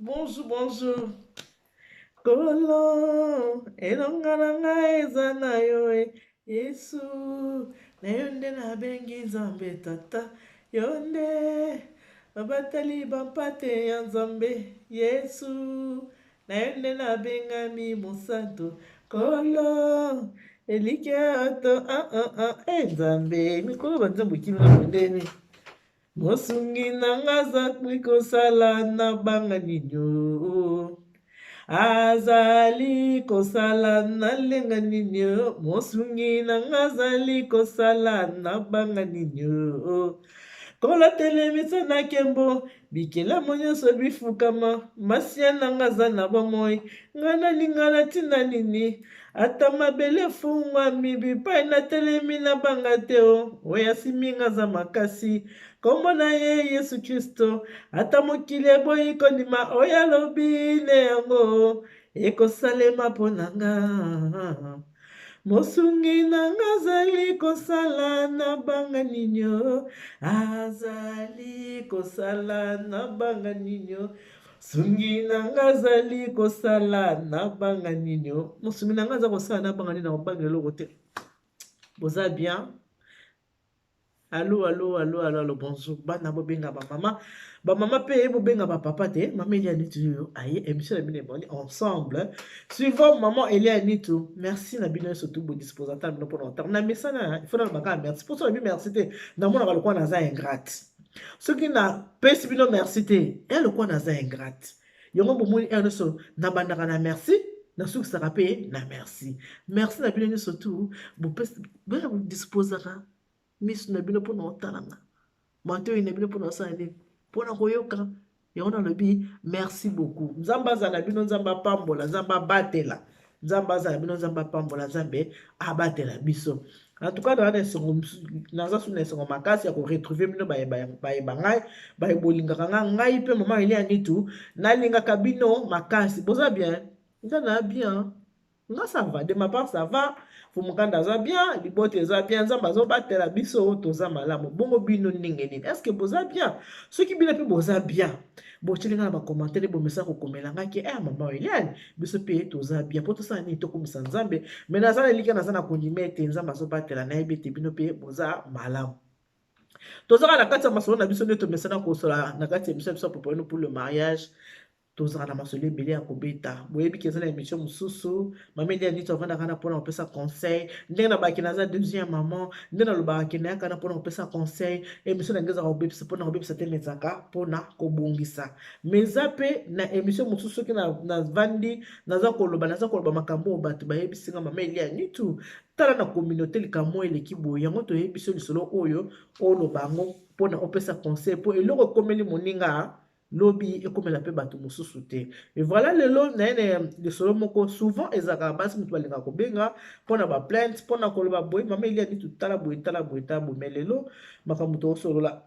Bonjour, bonjour. Kolo, elonga na ngai eza na yo e. Yesu, na yo nde nabengi Nzambe Tata, yo nde babateli bampate ya Nzambe. Yesu, na yo nde nabengami mosantu. Kolo, elikya to ah, ah, ah. E Nzambe, mikolo banzembo ekimi na bondeni. Mosungi na nga azali kosala na banga nini o azali kosala na lenga nini o mosungi na nga azali kosala na banga nini o Nkolo telemisa na nkembo bikelamu nyonso bifukama Masiya na nga aza na bomoi nga nalinga na ntina nini Ata mabele efungwami bipai natelemi nabanga te o oyo asimbi nga aza makasi kombo na ye Yesu Kristo ata mokili eboyi kondima oyo alobi nde yango ekosalema mpo na nga mosungi na nga azali kosala na banga nini o azali kosala na banga nini o Sungi na nga azali kosala na banga nini o mosungi na nga aza kosala na banga nini na kobanga eloko te boza bien alo alo alo alo alo bonjour bana bobenga bamama bamama mpe bobenga bapapa te mama Elia Nitu oyo aye émission na bino ebandi ensemble suivant maman Elia Nitu merci na bino nyonso tu bodisposa ntango bino mpona otango na mesana il faut nalobaka merci mpo so nabi merci te namonaka lokola naza ingrate soki napesi bino merci te ya lokola naza ingrate yango bomoni heure nyonso nabandaka na merci nasukisaka mpe na merci merci na bino nyonso tu bodisposaka miso na bino mpona otala nga matoi na bino mpona osala nini mpona koyoka yango nalobi merci beaucoup nzambe azala na bino nzambe apambola nzambe abatela nzambe azala na bino nzambe apambola nzambe abatela biso en tout cas naza na esengo naza su na esengo makasi ya koretrouve bino bayeba ngai baye bolingaka ngai ngai mpe mama Elia Nitu nalingaka bino makasi boza bien nga na bien nga ça va de ma part ça va fumukanda aza bien libota eza bien nzambe azobatela biso toza malamu bongo bino ndenge nini est ce que boza bien soki bino mpe boza bien botyeli nga na bacommentaire bomesa kokomela nga ke eh mama Eliane biso mpe toza bien mpo tosala nini tokumisa nzambe me naza na elikya naza na kondima ete nzambe azobatela nayebi ete bino mpe boza malamu tozaka na kati ya masolo na biso nde tomesana kosola na kati ya émission ya biso ya Préparons-nous pour le mariage tozalaka na masolo ebele ya kobeta boyebi ke eza na émission mosusu mama Elia Nitu avandaka na mpona kopesa conseil ndenge nabaki naza deuxième maman nde nalobaka ke nayaka na mpona kopesa conseil émission na ngai ezaka kobebisa mpona kobebisa te mezaka mpona kobongisa mais eza mpe na émission mosusu soki navandi naza koloba makambo oyo bato bayebisi nga mama Elia Nitu tala na communauté likambo eleki boye yango toyebi biso lisolo oyo oloba yango mpona opesa conseil mpo eloko ekomeli moninga lobi ekomela mpe bato mosusu te. Et voilà, lelo naye na lisolo moko. Souvent ezalaka basi moto balingaka kobenga mpona baplainte, mpona koloba boye mama Elia Nitu tala boye, tala boye, tala boye. Mais lelo makambo tokosolola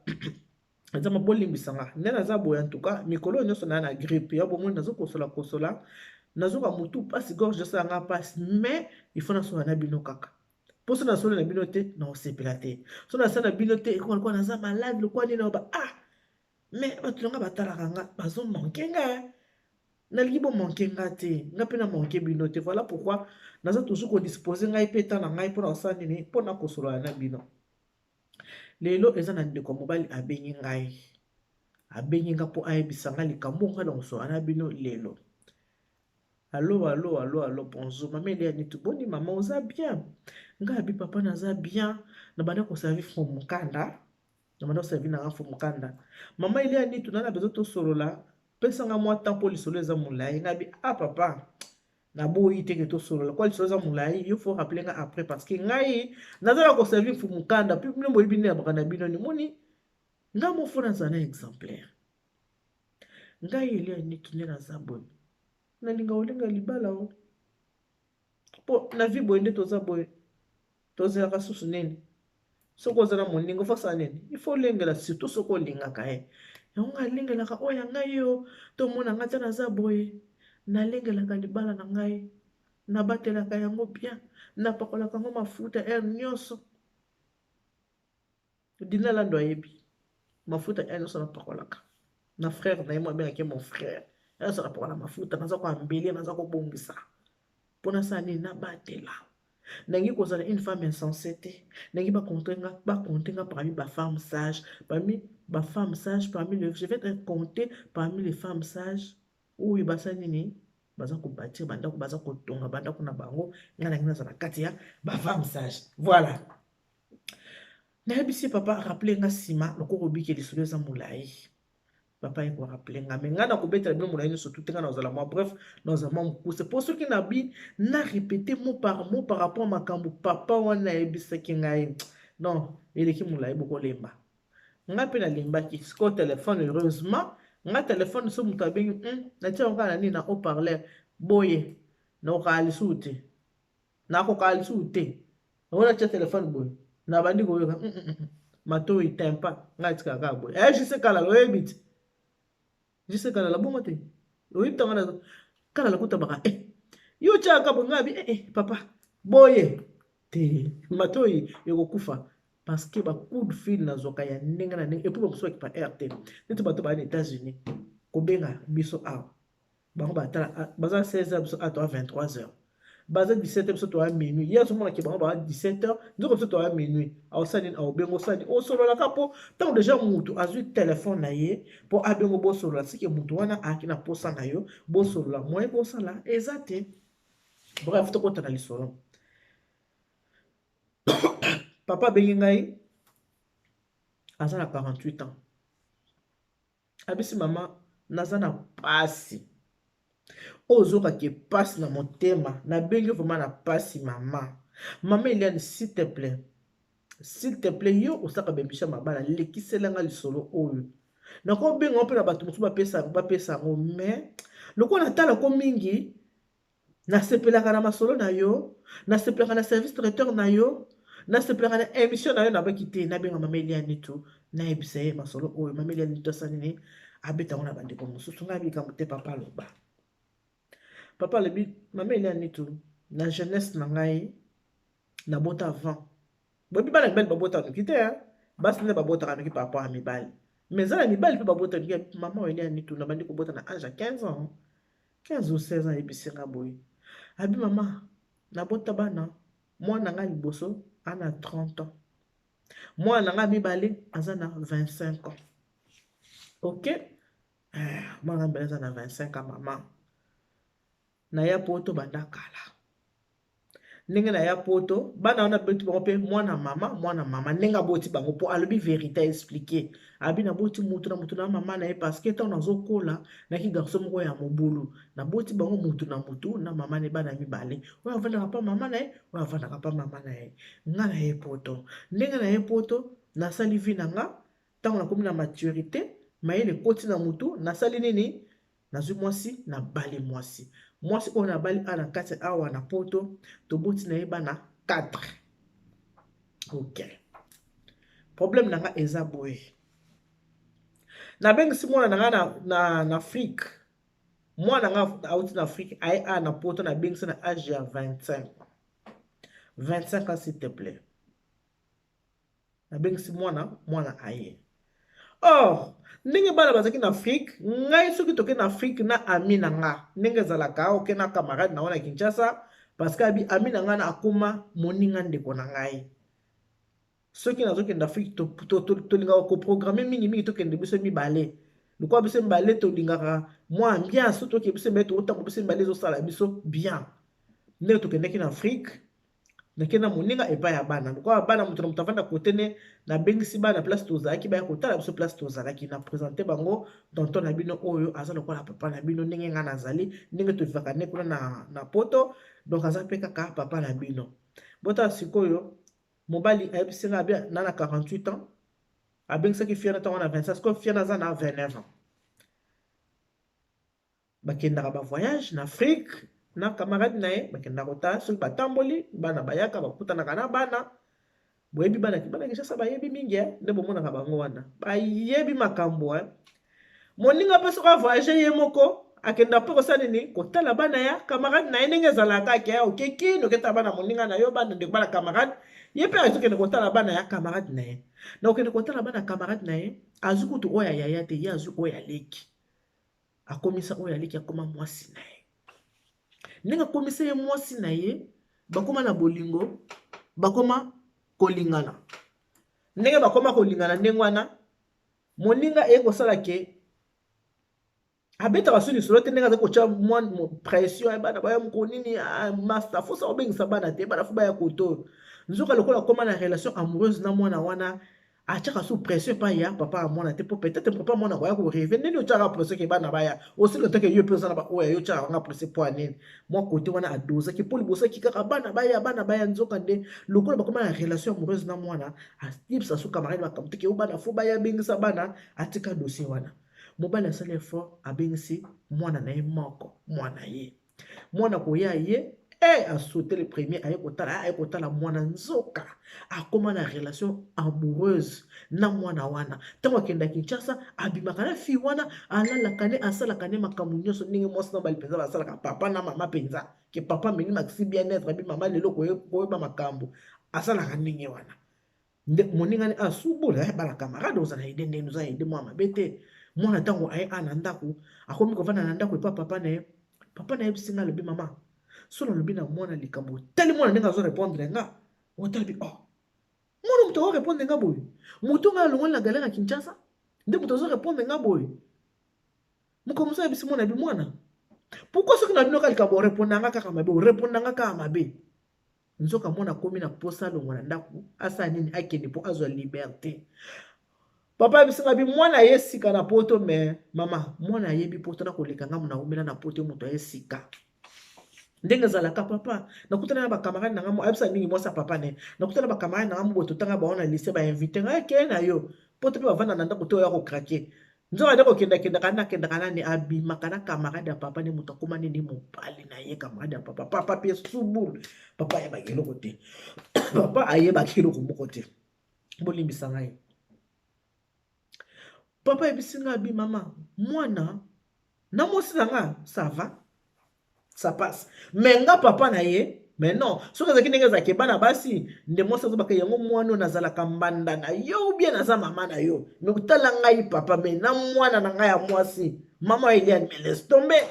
eza bolimbisanga nde naza boye. En tout cas mikolo oyo nyonso naa na grippe ya bomoni, nazokosola kosola, nazoka motu mpasi, gorge esalanga mpasi, mais il faut nasola na bino kaka mpo so nasoli na bino te naosepela te. So nasala na bino te ekoma lokola naza malade lokola nini ba ah mais bato na nga batalaka nga bazomanke nga. Nalingi bomanke nga te, nga mpe namanke bino te. Voilà pourquoi naza toujours kodispose ngai mpe ta na ngai mpona kosala nini, mpona kosolola na bino. Lelo eza na ndeko mobali abengi ngai, abengi nga mpo ayebisa ngai likambo ngai na kosolola na bino lelo. Allo, allo, allo, allo, bonjour mama Elia Nitu, boni mama, oza bien? Ngai abi papa naza bien, na banda koservi fo mokanda, na banda koservi nanga fo mokanda. Mama Elia Nitu, nana bezo tosolola, pesanga mwa temps mpo lisolo eza molai. Ngai abi ah papa, naboyi teke tosolola kwa lisolo eza molai, yo faut rappeler nga après parce que ngai naza na koservi fu mokanda mpe bino boyebi nde na baka na bino nimoni ngai mofo naza na exemplaire. Ngai Elia Nitu nde naza boye, nalinga kolinga libala o mpo na vie boye nde toza boye, tozelaka susu nini? Soki oza na moninga ofasala nini? Il faut olengela, surtout soki olingaka ye. Yango ngai alengelaka oyo ya ngai yo tomona ngai te naza boye, nalengelaka libala na ngai, nabatelaka yango bien, napakolaka yango mafuta heure nyonso. Dina Lando ayebi mafuta heure nyonso napakolaka na frère na ye mo abengaki mon frère. Naza kopakola mafuta, naza koambelia, naza kobongisa. Mpo nasala nini? Nabatela. Nangi kozala une femme insensée te. Nangi bacompte nga, bacompte nga parmi ba femmes sages, parmi ba femmes sages, parmi le, je vais être compté parmi les femmes sages oyo basali nini? Baza kobâtir bandako, baza kotonga bandako na bango. Ngai nangi nazala kati ya ba femmes sages. Voilà. Nayebisi papa, rappele nga nsima lokola obiki lisolo eza molai. Papa ye korappeler nga, mais ngai nakobetela bino molai nyonso tu te. Ngai nazala mwa bref, nazala mwa mokuse, mpo soki nabi na répéter mot par mot par rapport makambo papa wana ayebisaki ngai, non, eleki molai, bokolemba. Ngai mpe nalembaki. Sikoyo telefone, heureusement ngai telefone, so moto abengi, natia yango kaka na nini, na haut parleur boye, nakokaka lisusu te, nakokaka lisusu te. Yango natia telefone boye, nabandi koyoka matoi tempa. Ngai tikaka kaka boye. Jise Kalala, oyebi te Jise Kalala bongo te, oyebi ntango na Kalala kutabaka yo tiaka boye. Ngai abi papa, boye te, matoi ekokufa, parce que ba coup de fil nazwaka ya ndenge na ndenge. Et puis bamosusu bakipa air te, neti bato baya na États-Unis kobenga biso awa, bango batala baza 16 heures, biso awa toa 23 heures, baza 17, biso toya minuit. Ye azomonaki bango baa 17 heures, nzoko biso toya minuit. Aosala nini? Aobenga, osala nini? Osololaka, mpo ntango deja mutu azwi telefone na ye mpo abengo bosolola, sike mutu wana ayaki na posa na yo bosolola, moyen bosala eza te. Bref, tokota na lisolo. Papa abengi ngai, aza na 48 ans. Abisi: "Mama, naza na pasi oyo ozokaki pasi na motema. Nabengi vraiment na pasi. Mama, mama Eliane, s'il te plaît, s'il te plaît, yo osaka baémission mabala, lekiselanga lisolo oyo. Nakobenga mpe na bato mosusu bapesa yango, mais lokola natalako mingi, nasepelaka na masolo na yo, nasepelaka na service traiteur na yo, nasepelaka na émission na yo. Nabaki te, nabenga mama Eliane tu, nayebisa ye masolo oyo. Mama Eliane tu asala nini? Abeta yango na bandeko mosusu. Ngai likambo te." Papa aloba, papa alobi: "Mama Eliane tu, na jeunesse na ngai nabota avant. Boyebi bana mibali babota noki te, basi nde babotaka noki par rapport ya mibali, mais eza na mibali mpe babota noki. Mama Eliane tu, nabandi kobota na age ya 15 ans, 15 ou 16 ans." Ayebisi nga boye, abi: "Mama, nabota bana. Mwana nga liboso ana 30 ans, mwana na nga mibale aza na 25 ans." Ok, mwana mibale aza na 25 ans. "Mama, naya poto banda kala. Ndenge naya poto, bana wana beti bango mpe mwana mama, mwana mama ndenge aboti bango." Mpo alobi vérité, expliqué, abi: "Naboti mutu na mutu na mama na ye, parce que ntango nazokola naki garçon moko ya mobulu. Naboti bango mutu na mutu na mama na ye. Bana mibale, oyo avandaka mpa mama na ye, oyo avandaka mpa mama na ye. Nga na ye poto, ndenge na ye poto, nasali vie na nga. Ntango nakomi na maturité, mayele ekoti na mutu, nasali nini? Nazwi mwasi, nabali mwasi. Mwasi oyo nabali awa na kati awa na poto, toboti na ye bana 4. Ok, problème na nga eza boye: nabengisi mwana na nga na Afrique. Mwana nga auti na Afrique, aye awa na poto. Nabengisi na age ya 25 ans, 25 ans, s'il te plaît. Nabengisi mwana, mwana aye. Or ndenge bana bazalaki na Afrique, ngai soki toke na Afrique na ami na nga, ndenge ezalaka, oke na camarade na ngo na Kinshasa, parce que abi ami na ngai na akóma moninga, ndeko na ngai. Soki nazokende Afrique, tolingaka koprogrammer mingimingi tokende biso mibale. Lokola biso mibale tolingaka mwa ambiance, so tokende biso mibale, tokotambo biso mibale, ezosala biso bien. Ndenge tokendaki na Afrique, nakende na moninga epai ya bana. Lokola bana moto na moto avanda kote ne, nabengisi bana place tozalaki, baya kotala biso place tozalaki. Na présente bango: tonton na bino oyo aza lokola papa na bino, ndenge ngai nazali, ndenge tovivaka nde kuna na poto, donc aza mpe kaka papa na bino." Botala sikoyo, mobali ayebisi nga abi na 48 ans, abengisaki fiana ntango na 25. Sikoyo fiana aza na 29 ans. Bakendaka bavoyage na Afrique na camarade na ye, bakendaka kotala. Soki batamboli, bana bayaka, bakutanaka na bana. Boyebi bana, bana Kinshasa bayebi mingi, nde bomonaka bango wana bayebi makambo. Moninga mpe soki avoyage ye moko, akenda mpe kosala nini? Kotala bana ya camarade na ye. Ndenge ezalaka ke okeki oketala bana moninga na yo, bana ndeko, bana camarade, ye mpe azokende kotala bana ya camarade na ye. Na kokende kotala bana camarade na ye, azwi kutu oyo ya yaya te, ye azwi oyo aleki. Akomisa oyo aleki akoma mwasi na ye. Ndenge akomisa ye mwasi na ye, bakoma na bolingo, bakoma kolingana. Ndenge bakoma kolingana ndenge wana, moninga eye kosala ke abetaka su lisolo te, ndenge aza kotya mwa pression, bana baya mokolo nini, ah, master fosa obengisa bana te, bana fo baya koto oyo. Nzoka lokola akoma na relation amoureuse na mwana wana, atiaka su pression epai ya papa ya mwana te, mpo peut-être papa mwana akoya koreve ndenge otiaka pression ke bana baya osili otake yo mpe oza na baoyo yo otiaka nga pression mpo ya nini. Mwa kote wana adozaki mpo libosaki kaka bana baya, bana baya. Nzoka nde lokola bakoma na relation amoureuse na mwana, ayebisa su camarade makambo te ke yo bana fo baya, bengisa bana. Atika dossier wana. Mobali asali effort, abengisi mwana na ye moko, mwana ye, mwana koya ye e asaute le premier, aye kotala, aye kotala mwana. Nzoka akóma na relation amoureuse na mwana wana. Ntango akenda Kinshasa, abimaka na fille wana, alalaka ne, asalaka ne makambo nyonso ndenge mwasi na mobali mpenza basalaka, papa na mama mpenza, ke papa amemi Maxi bien-être, abi mama lelo koyeba makambo, asalaka ndenge wana. Nde moningani asubula eh, bana camarade oza na ide ndenge oza na ide mwa mabe te. Mwana ntango aye a na ndako, akomi kovanda na ndako epa papa na ye. Papa na yebisi nga, alobi: "Mama, so nalobi na mwana likambo, tali mwana ndenge azo répondre nga." Otali bi: "Oh, mwana moto azo répondre nga boye, moto ngai alongoli na galère ya Kinshasa nde moto azo répondre nga boye." Moko mosusu ayebisi mwana bi: "Mwana, pourquoi soki na bino kaka likambo, orépondre nga kaka mabe, orépondre nga kaka mabe?" Nzoka mwana akomi na posa alongwa na ndako, asala nini, akende mpo azwa liberté. Papa ayebisinga bi: "Mwana aye sika na poto, me mama, mwana ayebi poto na koleka ngambo na umela na poto. Moto aye sika ndenge ezalaka, papa, nakutana na bacamarade na nga." Ayebisa mingi mwasi ya papa ne: "Nakutana na bacamarade na nga mo boye, totanga bango na lycée, bainvite ngai, akeye na yo poto mpe bavanda na ndako te, oya kocraquer." Nzoka nde kokendakendaka nde akendaka nani, abimaka na camarade ya papa nde moto akóma nini, mobali na ye, camarade ya papa. Papa mpe subulu, papa ayebaki eloko te, papa ayebaki eloko moko te. Bolimbisa ngai. Papa ayebisi ngai abi: "Mama, mwana na mwasi na nga, ça va, ça passe, mais nga papa na ye, mais non." Soki ezalaki ndenge ezalaki bana basi nde mwasi azobaka yango, mwana oyo nazalaka mbanda na yo ou bien naza mama na yo, mais kotala ngai papa, mais na mwana na ngai ya mwasi, mama Eliane, mais laisse tomber.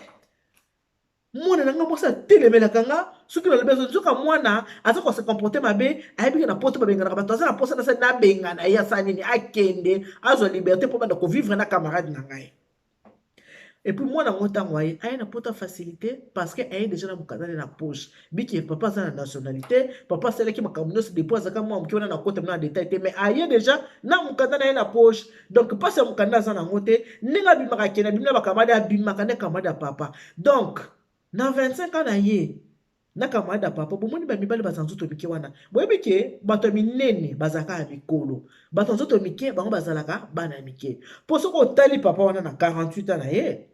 Mwana na ngai mwasi atelemelaka nga soki nalobi azo. Nzoka mwana aza kose comporter mabe, ayebiki na poto babenganaka bato, aza na posa nasali nabengana ye, asala nini, akende azwa liberté mpo banda kovivre na camarade na ngai. Et puis mwana yango, ntango aye na poto, facilité, parce que aye déjà na mokanda na poche, biki papa aza na nationalité, papa asalaki makambo nyonso depuis azalaka mwa moke wana. Na kota na détail te, mais aye déjà na mokanda na ye na poche, donc mpasi ya mokanda aza nango te. Ndenge abimaka, akende, abimi na bacamarade, abimaka nde camarade ya papa. Donc na 25 ans na ye na camarade ya papa. Bomoni, bamibali baza nzoto mike wana, boyebi ke bato ya minene bazalaka ya mikolo, bato ya nzoto mike bango bazalaka bana ya mike. Mpo soki otali papa wana na 48 ans na ye,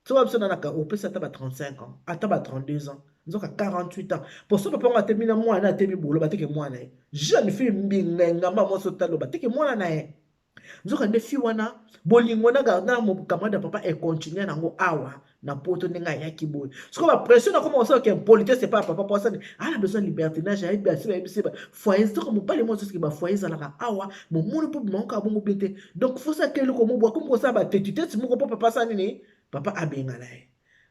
soki biso nanaka opesi ata ba 35 ans, ata ba 32 ans, nzoka 48 ans. Mpo so papa yango atemi na mwana, atemi bolo, bateke mwana ye, jeune fille mbinga engamba mwasi, otali bateke mwana na ye. Nzoka nde fi wana, bolingo na camarade ya papa econtinue nango awa na poto. Ndenge ayaki boye, sikoyo bapression nakoma kosala ke impolitesse epa ya papa, po asani ana besoin libertinage. Ayebi asi, bayebisi foyer. Soki mobali mo soki bafoyer ezalaka awa, momoni mpo bima kaka bongo bien te. Donc fosa ke eloko mo boye, akomi kosala batetutete moko mpo papa asala nini, papa abengana ye.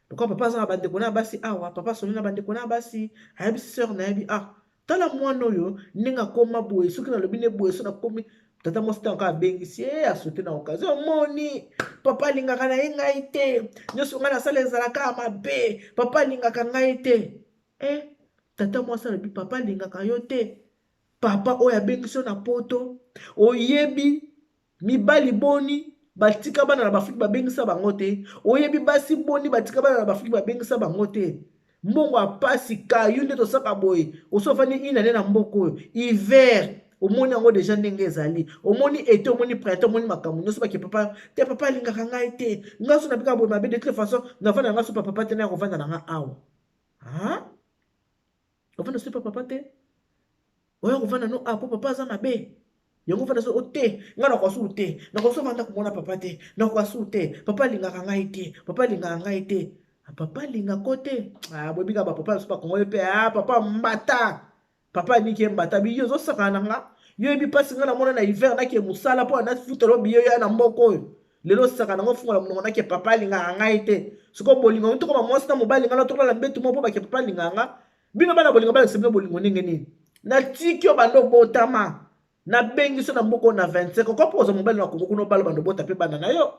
Lokola papa aza na bandeko na basi awa, papa asoli na bandeko na basi, ayebisi sœur nayebi: "Ah, tala mwana oyo ndenge akoma boye, soki nalobi ne boye, so nakomi tata mwasi." Ntango abengisi ye, asote na occasion: "Omoni, papa alingaka na ye ngai te, nyonso ngai nasala ezalaka mabe, papa alingaka ngai te." E tata mwasi alobi: "Papa alingaka yo te? Papa oyo abengisi yo na poto, oyebi mibali boni batika bana na baafrike babengisa bango te? Oyebi basi boni batika bana na baafrike babengisa bango te? Mbongo ya pasi kayu nde tosaka boye. Oso ofandi inane na mboka oyo, hiver omoni yango déjà ndenge ezali, omoni été, omoni printemps, omoni makambo nyonso. Bake papa te, papa alingaka ngai te, ngai so nabika boye mabe. De toute façon navanda na ngai so papa te, na ya kovanda na nga awa, ovanda so papa te, oya kovanda no awa mpo papa aza mabe. Yango ovanda so te, ngai nakoka su te, nakoka so vanda komona papa te, nakoka su te, papa alingaka ngai te, papa alingaka ngai te, papa alingako te." Ah, boyebi kaka bapapa biso bakongoli mpe. Ah, papa mbata, papa aniki ye mbata biyo, ozosakana na nga, yo yebi mpasi ngai namona na hiver, nake mosala mpo nafutela biyo ya na mboka oyo. Lelo osaka nango ofungola monoko nake papa alingaka ngai te. Sikoyo bolingo yango tokoma mwasi na mobali ngai na tokolala mbetu moko mpo bake papa alingaka nga. Bino bana bolingo balakisa bino bolingo ndenge nini? Natiki yo banda obotama. Nabengisi yo na mboka oyo na 25 oko mpo ozwa mobali na Kongo kuna obala banda obota mpe bana na yo.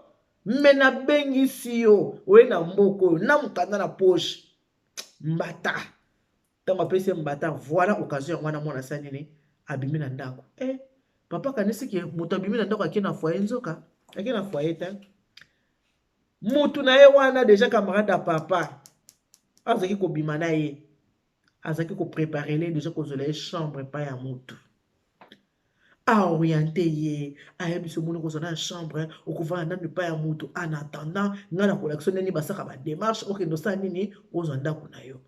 Me nabengisi yo oye na mboka oyo na mokanda na poche. Mbata. Ntango apesi ye mbata, voilà occasion yango wana mwana asali nini? Abimi na ndako. Eh, papa akanisi ke moto abimi na ndako ake na foyer nzoka ake na foyer te. Mutu na ye wana deja camarade ya papa azalaki kobima na ye, azalaki kopreparele deja kozwela ye chambre epai ya mutu. A orienter ye, ayebisi omoni okozwa na chambre, okovanda nanu epai ya mutu en attendant ngai nakolakisa yo ndenge nini basaka ba demarche okende osala nini ozwa ndako na yo.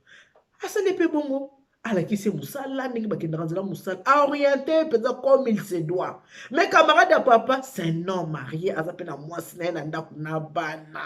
Asali mpe bongo, alakisi ye mosala ndenge bakendaka nzela mosala, a orienter ye mpenza comme il se doit. Mais camarade ya papa, c'est un homme marié, aza mpe na mwasi na ye na ndako na bana.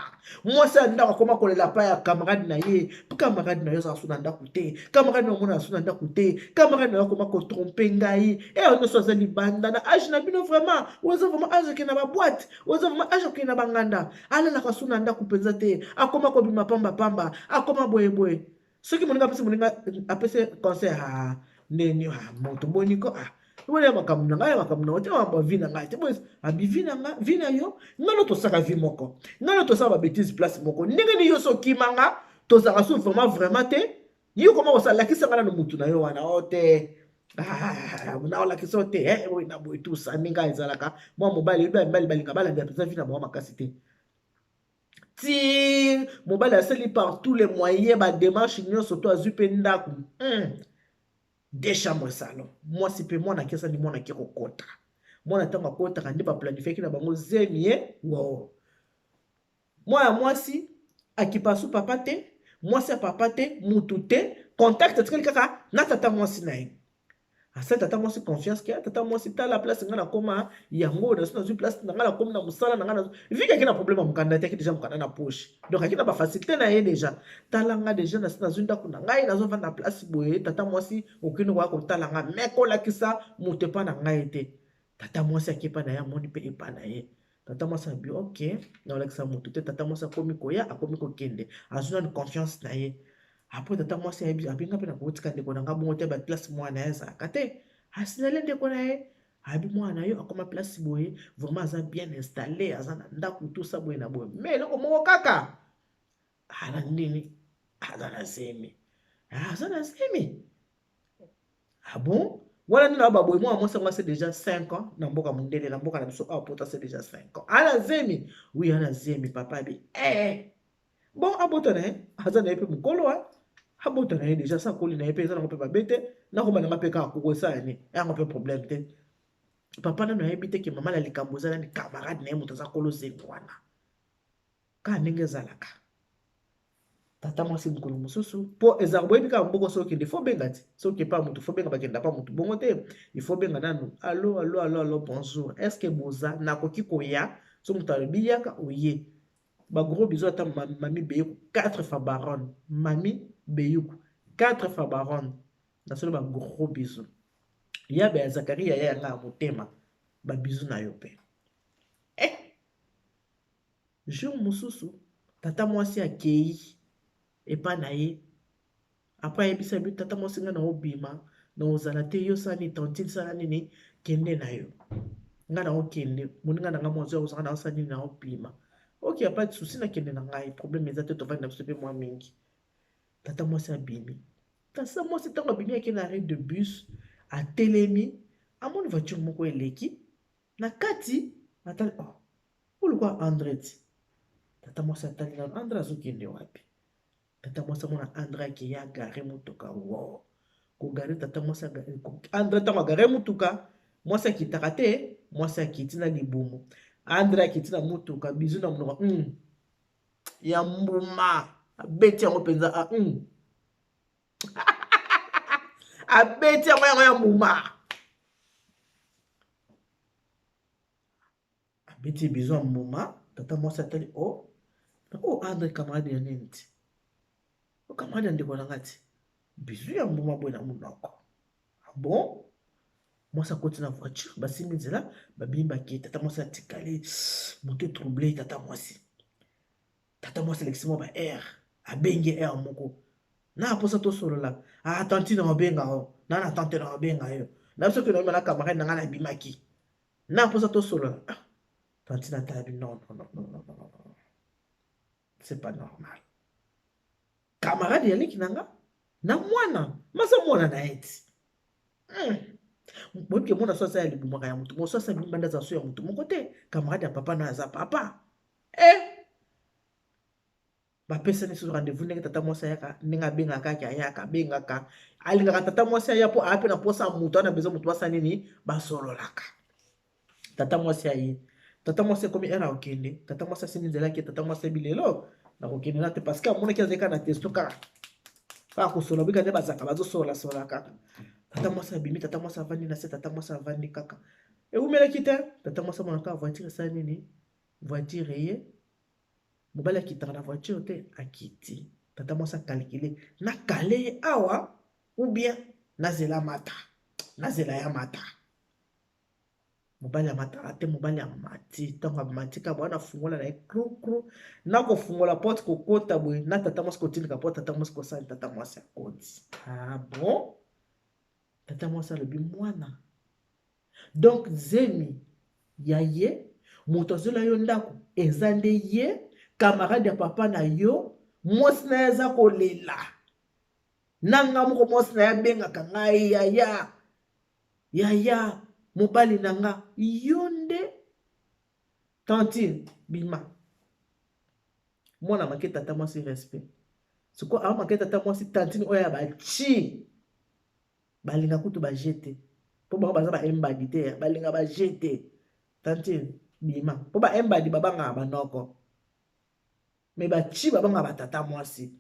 Mwasi ya ndako akoma kolela pa ya camarade na ye, mpo camarade na yo azala so na ndako te, camarade na yo omonana so na ndako te, camarade na yo akoma kotrompe ngai, e oyo nyonso aza libanda na age na bino vraiment, oyo eza vraiment age akende na baboite, oyo eza vraiment age akende na banganda, alalaka so na ndako mpenza te, akoma kobima pamba pamba, akoma boye boye. Soki moninga apesi moninga apesi conseil ah ndeni ah moto boni ko ah boni ya makambo na ngai ya makambo na yo te makambo ya vie na ngai te boye abi vie na ngai vie na yo ngai no tosaka vie moko ngai no tosaka ba bêtise place moko ndenge nini yo so okima nga tozalaka so vraiment vraiment te yo koma kosala lakisa ngai nano mutu na yo wana o te ah, naolakisa yo te eh, oyo na boye tout ça ndenge ezalaka mwa mobali oyebi mibali balinga balandela mpenza vie na bango makasi te ti mobali asali par tous les moyens ba démarche nyonso to azwi mpe ndako deux chambres salon mwasi mpe mwana ake asali mwana ake kokota mwana ntango akotaka nde baplanifiaki na bango zemi ye wo mwana mwasi akipasu papa te mwasi ya papa te mutu te contact atikali kaka na tata mwasi na ye asali tata mwasi confiance ke tata mwasi tala place ngai nakoma yango naso nazwi place na ngai nakomi na mosala na ngai vike ake na problème ya mokanda te ake deja mokanda na poche donc ake na bafacilité na ye deja tala ngai deja nasi nazwi ndako na ngai nazovanda place boye tata mwasi okende koya kotala ngai me kolakisa moto epa na ngai te tata mwasi ake epa na ye amoni mpe epa na ye tata mwasi abi ok naolakisa moto te tata mwasi akomi koya akomi kokende azwi nanu confiance na ye apres tata mwasi ayebi abi nga mpe nakotika ndeko na nga bongo te ba place mwana ye azalaka te asinale ndeko na ye abi mwana na yo akoma place boye vraiment aza bien installé aza na ndako tout ça boye na boye mais eloko moko kaka ala nini aza na zemi aza na zemi ah bon wana nde na baboye mwana mwasi yango ase déjà 5 ans na mboka mondele na mboka na biso awa poto ase déjà 5 ans ala zemi oui ala zemi papa abi eh bon abota na ye aza na ye mpe mokolo a abota na ye déjà sa akoli na ye mpe eza nango mpe mabe te nakoma nanga mpe kaka koko esala nini yango mpe problème te papa nano ayebi te ke mama na likambo eza nani camarade na ye moto aza kolo zemi wana kaka ndenge ezalaka tata mwasi mokolo mosusu mpo ezalaka boyebi kaka mboko soki okende fo benga ti soki epa motu fo benga bakenda pa motu bongo te il faut benga nanu allo allo allo allo bonjour est ce que boza nakoki koya so moto alobi yaka oye ba gros bisous ata mami beyuku 4 fois baronne mami beyuku 4 fois baronne nasolo ba gros bisous yabe ya zakari yaya yanga ya motema ba bisous na yo mpe eh jour mosusu tata mwasi akei epa na ye apres ayebisa bi tata mwasi ngai na obima na ozala te yo sala nini tantine sala nini kende na yo ngai na okende moninga na ngai mwasi ozala na osala nini na obima ok ya pas de souci nakende na ngai problème eza te tovandi na biso mpe mwa mingi tata mwasi abimi tata mwasi ntango abimi ake na arrêt de bus atelemi amoni voiture moko eleki na kati atali oh olukwa Andre ti tata mwasi atali nano Andre azokende wapi tata mwasi amona Andre akeyi agare motuka wo kogare tata mwasi Andre ntango agare motuka mwasi akitaka te mwasi akiti na libumu Andre akiti na motuka bizu na monoko ya mbuma abeti yango mpenza ah. Abeti yango yango ya mbuma abeti bizu ya mbuma tata mwasi atali o oh. Oh, Andre camarade ya nini ti o camarade ya ndeko na nga ti bizu ya mbuma boye na monoko ah bon. Mwasi akoti na voiture, basimbi nzela, babimi bakei. Tata mwasi atikali moto trouble. Tata mwasi, tata mwasi alekisi mwa ba heure, abengi heure moko na aposa tosolola. Ah, tantine obenga o na na tante na obenga yo na biso kende na camarade na ngai nabimaki na aposa tosolola. Ah, tantine atalabi, non, non, non, non, non, non, non, c'est pas normal. Camarade ya leki na nga na mwana maza mwana na ye ti Boyebi ke mwana so aza ya libumaka ya motu moso asa bimba nde aza so ya motu moko te. Camarade ya papa na aza papa. Eh, bapesani susu rendez-vous. Ndenge tata mwasi ayaka, ndenge abengaka kaka, ayaka, abengaka, alingaka tata mwasi aya mpo aya mpe na posa ya moto wana, besoin moto basala nini, basololaka. Tata mwasi aye, tata mwasi ekomi heure akokende, tata mwasi asimbi nzela ake. Tata mwasi ayebi lelo nakokende na te, parce que amonaki azali kaka na testo, kaka kaka kosolola bika nde bazalaka bazosolola kaka. Tata mwasi abimi, tata mwasi avandi na se, tata mwasi avandi kaka. Ewumelaki te, tata mwasi amona kaka voiture esala nini, voiture eye. Mobali akitaka na voiture te, akiti. Tata mwasi acalculer: nakale ye awa ou bien nazela mata, nazela ya mata. Mobali amataka te, mobali amati. Ntango amati kaka bwana afungola na ye krukru na kofungola porte, kokota boye na tata mwasi kotindika porte, tata mwasi kosala, tata mwasi akoti. Ah bon, tata mwasi alobi mwana, donc zemi ya ye moto azwela yo ndako eza nde ye camarade ya papa na yo. Mwasi na ye aza kolela na nga moko, mwasi na ye abengaka ngai yaya, yaya, mobali na nga yo nde. Tantine bima, mwana make. Tata mwasi respect sikoyo awa make. Tata mwasi, tantine oyo ya bachi balinga kutu baje te, mpo bango baza baembadi te, balinga baje te. Tantine bima, mpo baembadi babangaka banoko, me bachi babangaka batata mwasi.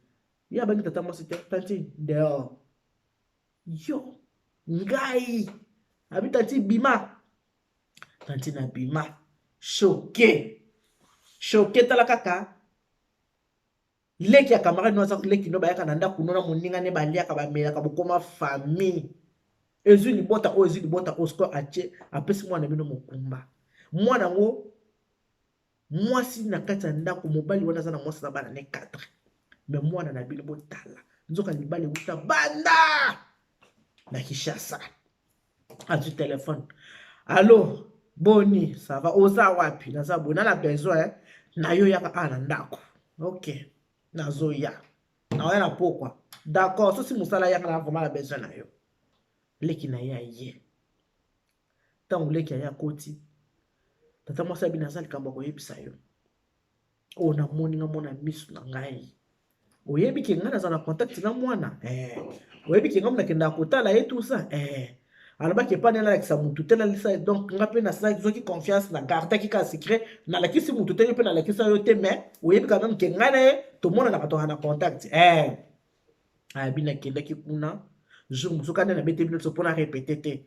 Ye abangi tata mwasi te. Tantine dehors, yo ngai abi tantine bima. Tantine abima, choqué, choqué. Tala kaka leki ya camarade no, aza leki no, bayaka na ndako no na moninga ne, baliaka, bamelaka, bokoma famille. Ezwi libota oyo, ezwi libota oyo. Sikoyo atie, apesi mwana bino mokumba, mwana yango mwasi na kati ya ndako. Mobali wana aza na mwasi na bana ne 4, me mwana na bino botala nzoka libala ewuta banda na Kinshasa. Azwi telefone: "Allo, boni, ça va? Oza wapi?" "Naza boye, na na besoin na yo, yaka awa na ndako." "Ok, nazoya, naoya na pokwa." "D'accord, sosi mosala, yaka na vraiment na besoin na yo." Leki na ye aye. Ntango leki aye akoti, tata mwasi abi: "Naza likambo ya koyebisa yo oyo namoni nga mona miso na ngai. Oyebi ke ngai naza na contact na mwana, eh. Oyebi ke ngai nakendaka kotala ye, tout ça, eh. Alobaki epai nalakisa mutu te, nalisa. Donc nga mpe nazwaki confiance, na gardaki kaka secret, nalakisi mutu te, yo mpe nalakisa yo te, mais oyebi quand même ke ngai na ye tomonanaka, toka na contact, eh. Ayabi nakendaki kuna jour mosusu kanda nabete bino so mpona répéter te.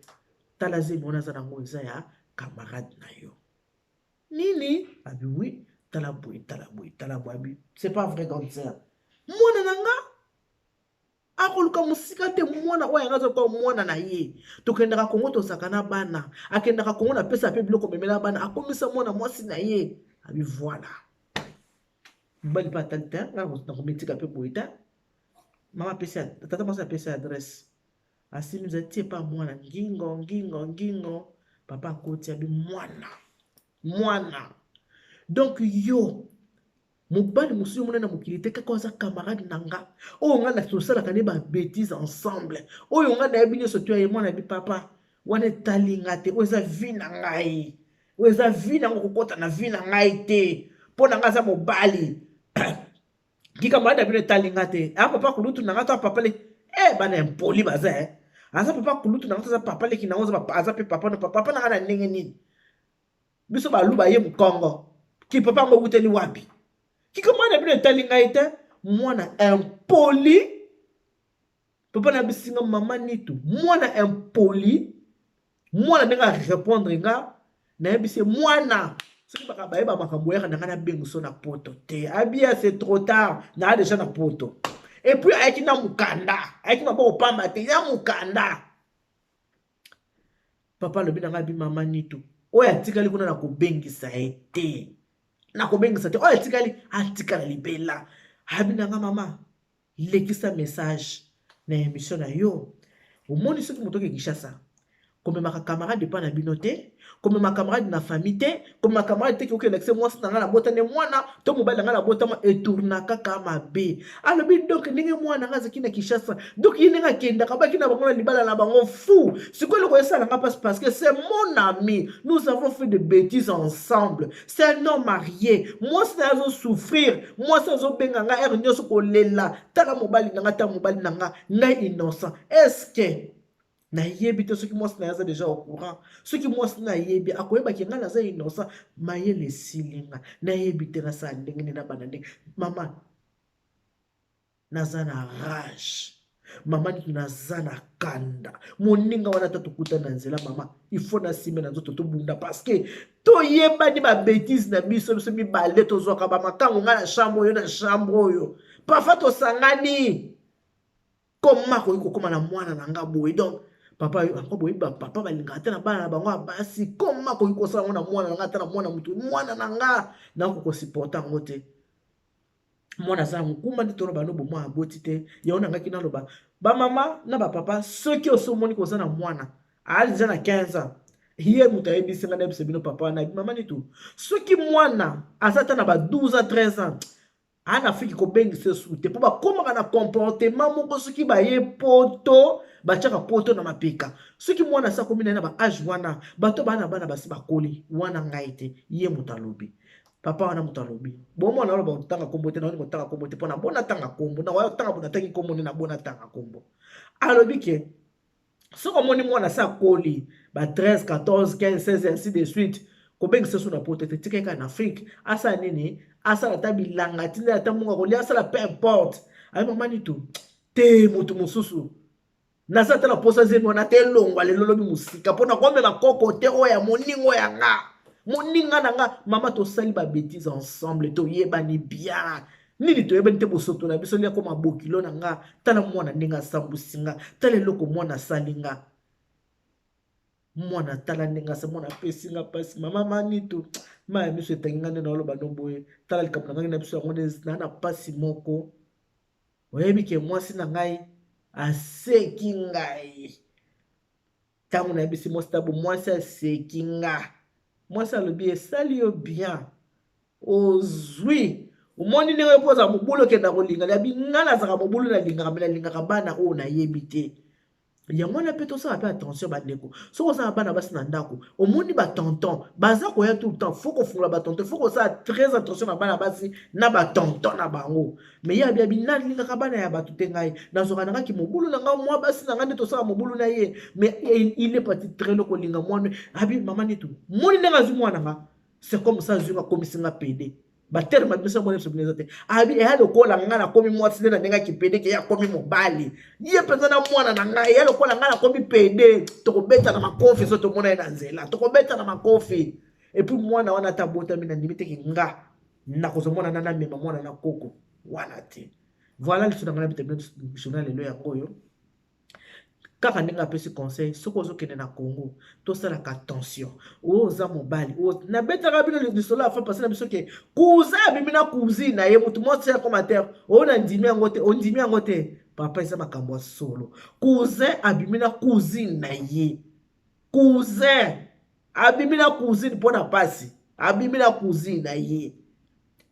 Tala zemi wana aza nango eza ya camarade na yo." "Nini?" Abi: "Oui, tala boye, tala boye, tala boye." Abi: "C'est pas vrai, grande sœur, mwana na nga akoluka mosika te. Mwana oyo yanga aza mwana na ye, tokendaka Kongo, tozalaka na bana, akendaka Kongo, napesa mpe biloko memela bana, akomisa mwana mwasi na ye." Abi: "Voilà." Mobali mpe atali te, nga nakomitika mpe boye te. Mama apesi, tata mwasi apesi adresse, asimisa tie pa mwana ngingo ngingo ngingo. Papa akoti, abi: "Mwana, mwana, donc yo mobali mosusu omona na mokili te, kaka aza camarade na nga oyo nga na tosalaka nde babêtises ensemble, oyo nga nayebi nyonso to ya ye." Mwana yebi: "Papa, wana etali nga te. Oyo eza vie na ngai, oyo eza vie nango, kokɔta na vie na ngai te. Mpo na nga aza mobali kika na bino etali nga te. A papa kulutu na nga to papa leki, e bana impoli baza, e aza papa kulutu na nga to aza papa leki nango, aza mpe papa no papa na nga na ndenge nini? Biso baluba, ye mokongo, ki papa yango ewuteli wapi? Kika mwana bino etali ngai te." Mwana impoli, papa na bisinga mama nitu, mwana impoli, mwana ndenge arépondre nga, nayebisi ye: "Mwana, soki baka bayeba makambo oyaka na ngai, nabengi so na poto te." Abia: "C'est trop tard, naa déjà na poto." Et puis ayaki na mokanda, ayaki maboko pamba te, ya mokanda. Papa alobi na ngai bi mama Nitu, oyo atikali kuna na kobengisa ye te, nakobengisa te, oyo atikali atikala libela. Abi na ngai mama, lekisa message na émission na yo. Omoni soki moto oke Kinshasa, komemaka camarade epa na bino te, komema camarade na famille te, komema camarade te ke okelakisa mwasi na ngai nabota nde mwana to mobali na ngai nabotama, etourna kaka mabe. Alobi donc ndenge mwana ngai azalaki na Kinshasa, donc ye ndenge akendaka baki na bango na libala na bango fou. Sikoyo eloko esala nga mpasi parce que c'est mon ami, nous avons fait de bêtises ensemble, c'est un homme marié, mwasi na ye azosouffrir, mwasi azobenga nga heure nyonso kolela, tala mobali na nga, tala mobali na nga, ngai innocent. Est-ce que nayebi te soki mwasi na ye aza déjà au courant? Soki mwasi na ayebi, akoyebaki ngai naza innocent. Mayele esili nga, nayebi te nasala ndenge nini, nabanda ndenge. Mama, naza na rage, mama Nitu, naza na kanda. Moninga wana ata tokutani na nzela, mama, il faut nasime na nzoto tobunda, parce que toyebani babêtises na biso, biso mibale tozwaka bamakango, ngai na chambre oyo, na chambre oyo, parfois tosangani. Koma koki kokóma na mwana na nga boye? Donc papa yango boyebi, bapapa balingaka te na bana na bango ya basi. Koma koki kosala yango na mwana na nga, ata na mwana motu, mwana na nga nakoki kosupporter yango te. Mwana aza na mokumba nde toloba no bomwana aboti te. Yango nangaki naloba, bamama na bapapa, soki osomoni koza na mwana aza deja na 15 ans, ye moto ayebisi nga nayebisa bino, papa wana mama Nitu, soki mwana aza ata na ba 12 ans, 13 ans, ana Afrique, kobengisa esu te, mpo bakomaka na comportement moko. Soki baye Poto, batiaka Poto na mapeka. Soki mwana asi akomi na ye na baâge wana, bato baa na bana basi bakoli wana, ngai te, ye moto alobi, papa wana moto alobi, bomwana aloba kotanga kombo te, naoni kotanga kombo te, mpo na bona tanga kombo, na tanga bo natangi kombo nde na bona tanga kombo. Alobi ke soki omoni mwana asi akoli ba 13, 14, 15, 16, ainsi de suite, kobengisa so na Poto te, tika kaka na Afrique, asala nini, asala ata bilanga, tinda ata mbongo akolia, asala peu importe. Ayi mama Nitu te, motu mosusu naza ata na posa zemi wana te, elongwa lelo lobi mosika, mpona komema koko te oyo ya moninga oyo ya nga, moninga na nga. Mama, tosali babêtises ensemble, toyebani bien nini, toyebani te, bosoto na biso lia koma bokilo na nga. Tala mwana ndenge asambusi nga, tala eloko mwana asali nga, mwana tala ndenge asa, mwana apesi nga mpasi. Mama Manitu, mai ya miso etangi nga nde naoloba no boye. Tala likambo na ngai na biso yango nde na mpasi moko. Oyebi ke mwasi na ngai aseki ngai ntango nayebisi mwasi tabo, mwasi aseki nga. Mwasi alobi esali yo bien, ozwi, omoni ndenge mpo ozala mobulu, okenda kolinga. Yabi nga nazalaka mobulu, nalingaka me nalingaka bana oyo nayebi te. Yango wana mpe tosala mpe attention, bandeko. Soki oza na bana basi na ndako, omoni batonton baza koya tout le temps, faut kofungola batonton, faut kosala très attention na bana basi na batonton na bango. Mais ye abi nalingaka bana ya bato te, ngai nazwaka na ngaki mobulu na ngai, mwa basi na ngai nde tosala mobulu na ye. Mais il est parti très loin kolinga mwana. Abi mama Nitu, moni ndenge azwi mwana nga, c'est comme ça azwi nga, akomisi nga pédé. Baterme biso mona biso eza te. Abi eya lokola ngai nakomi mwasi nde na ndenge akipédé, ke ye akomi mobali, ye mpenza na mwana na ngai, eya lokola ngai nakomi pédé. Tokobeta na makofi so tomona ye na nzela, tokobeta na makofi. Et puis mwana wana ata abotami, na ndimi teke nga nakozwa mwana na namema mwana na koko wana te. Voilà, liso na ngai na bita bino journal lelo yango oyo kaka ndenge apesi conseil. Soki ozokende na Congo, tosalaka attention. Oyo oza mobali, nabetaka bino lisolo ya fois passé na biso ke cousin abimi na cousine na ye, motu mwasi ya commentaire oyo nandimi yango te, ondimi yango te papa, eza makambo ya solo. Cousin abimi na cousine na ye, cousin abimi na cousine mpo na pasi, abimi na cousine na ye.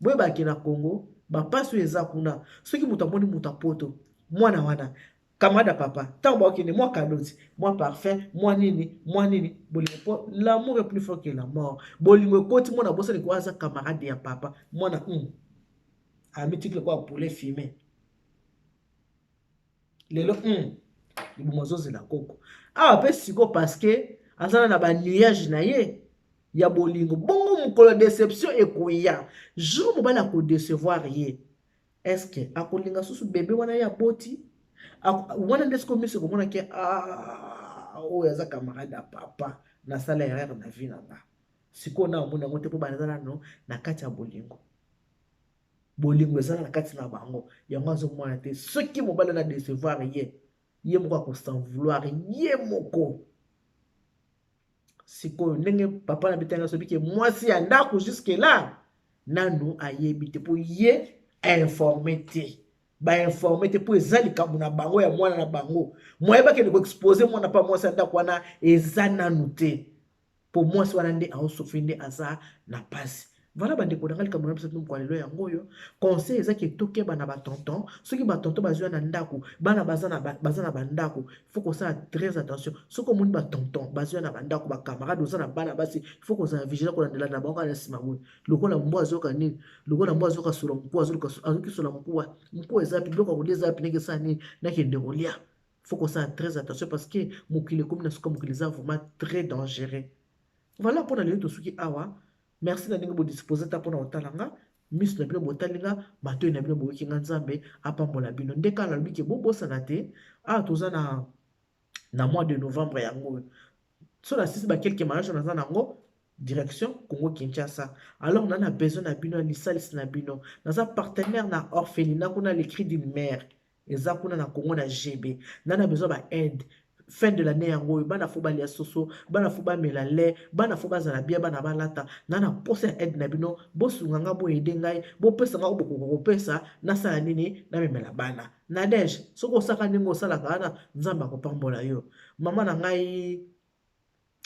Boyebaki na Congo bapasi oyo eza kuna. Soki moto amoni moto apoto, mwana wana camarade ya papa, ntango bakokende, mwa cadeau, mwa parfum, mwa nini, mwa nini, bolingo, mpo l'amour est plus fort que la mort. Bolingo ekoti, mwana bosani ko aza camarade ya papa. Mwana amitiki lokola poulet fumé lelo, libumu azozela koko awa mpe siko, parce que aza na banuage na ye ya bolingo. Bongo mokolo déception ekoya, jour mobali akodécevoir ye, est-ce akolinga susu bebe wana ye aboti wana? Nde sikoyo miso ekomonaki oyo aza camarade ya papa, nasala erreur na vie na nga. Sikoyo na omoni yango te, mpo baza nano na kati ya bolingo, bolingo eza na kati na bango, yango azomona te. Soki mobali na décevoir ye, ye moko akos'en vouloir ye moko. Sikoyo ndenge papa na bitanga sobi ke mwasi ya ndako jusque là nanu ayebi te mpo ye informe te, bainforme te mpo eza likambo na bango ya mwana na bango. Moye bakende koexpose mwana mpa mwasi ya ndako wana eza nanu te, mpo mwasi wana nde aosufri, nde aza na mpasi. Voilà, bandeko na ngai, likambo na biso mokwa lelo yango oyo. Conseil eza ke tokeba na batonton. Soki batonton bazwi na ndako, bana baza na bandako, faut kosala très attention. Soki omoni batonton bazwi na bandako, bacamarade, oza na bana basi, faut kozala vigilant, kolandela na bango kaka na nsima boye, lokola mbwa azoyoka nini, lokola mbwa azoyoka solo mokuwa, azoki solo mokuwa, mokuwa eza pi, biloko ya kolia eza pi, ndenge esala nini, nakende kolia. Faut kosala très attention parce que mokili ekomi na suka, mokili eza vraiment très dangereux. Voilà, mpona lelo tosuki awa. Merci na ndenge bodispose ta mpona kotala nga. Miso na bino botali nga, matoi na bino boyoki nga. Nzambe apambola bino. Nde kaka nalobi ke bobosana te, awa toza na mois de novembre yango oyo. So nasisi baquelques mariage naza nango, direction Congo Kinshasa. Alors na besoin na bino ya lisalisi na bino. Naza partenaire na orphelinat kuna, Le Cri d'une Mère, eza kuna na Congo na GB. Na besoin ba aide. Fin de l'année yango oyo, bana faut balia soso, bana faut bamela lait, bana faut bazala bien, bana balata. Na posa ya aide na bino. Bosunga nga, boaider ngai, bopesa nga oyo bokoka kopesa. Nasala nini? Namemela bana. Nadege, soki osaka ndenge osalaka wana, Nzambe akopambola yo. Mama na ngai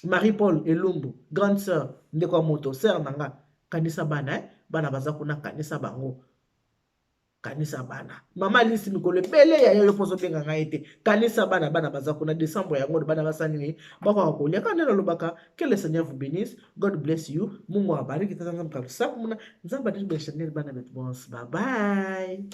Marie Paul Elumbu, grande sœur, ndeko ya moto, sœur na nga, kanisa bana, eh? Bana baza kuna, kanisa bango, kanisa bana. Mama Lisi, mikolo ebele ya yo mpo ozobenga ngai te. Kanisa bana, bana baza kuna. Décembre yango, bana basala nini? Bakoka kolia. Kaka nde nalobaka, que le Seigneur vous bénisse. God bless you. Mungu awabariki. Tata Nzambe kalusaku muna Nzambe adini bene. Bana betu bonse, bye bye.